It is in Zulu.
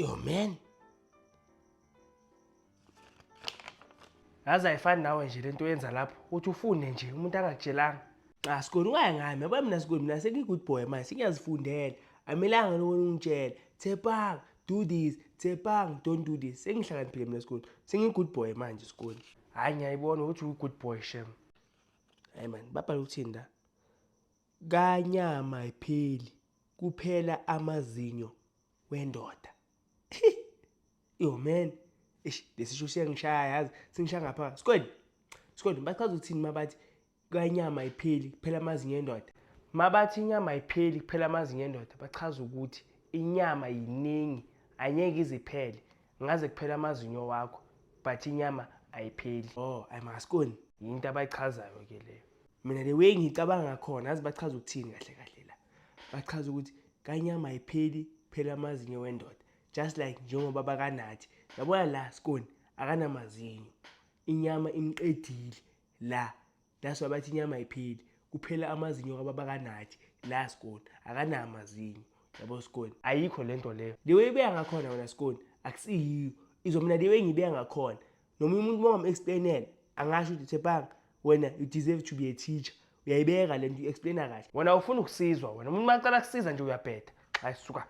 Yo man. Yazi ayifani nawe nje lento oyenza lapho uthi ufunde nje umuntu angakutshelanga. Cha Skoni ungayi ngami yabo mina Skoni mina sengiyi-good boy manje sengiyazifundela amelanga lokho ungitshela Tshepang do this Tshepang don't do this sengihlakaniphile mina Skoni sengiyi-good boy manje Skoni. Hhayi ngiyayibona ukuthi uyi-good boy shem. Hayi man babhala ukuthini la? Kanyama ayipheli kuphela amazinyo wendoda. Yo man, eish lesisho siyangishaya yazi, singishaya ngapha. Squad. Squad bachaza ukuthini mabathi kanyama ayipheli kuphela amazinyo endoda. Mabathi inyama ayipheli kuphela amazinyo endoda bachaza ukuthi inyama yiningi angeke iziphele ngaze kuphela amazinyo wakho but inyama ayipheli. Oh, ayi maskoni yinto abayichazayo ke leyo. Mina the way ngicabanga ngakhona yazi bachaza ukuthini kahle kahle la. Bachaza ukuthi kanyama ayipheli phela amazinyo wendoda just like njengoba bakanathi yabona la skoni akanamazinyo inyama imqedile la that's why bathi inyama ayipheli kuphela amazinyo kababa kanathi la skoni akanamazinyo yabo skoni ayikho lento leyo the way ibeka ngakhona wena skoni akusiyiyo izwa mina the way ngibeka ngakhona noma umuntu uma ungam-explainela angasho ukuthi Tshepang wena you deserve to be a teacher uyayibeka le nto uyi-explaina kahle wena ufuna ukusizwa wena umuntu macala kusiza nje uyabheda hayi suka.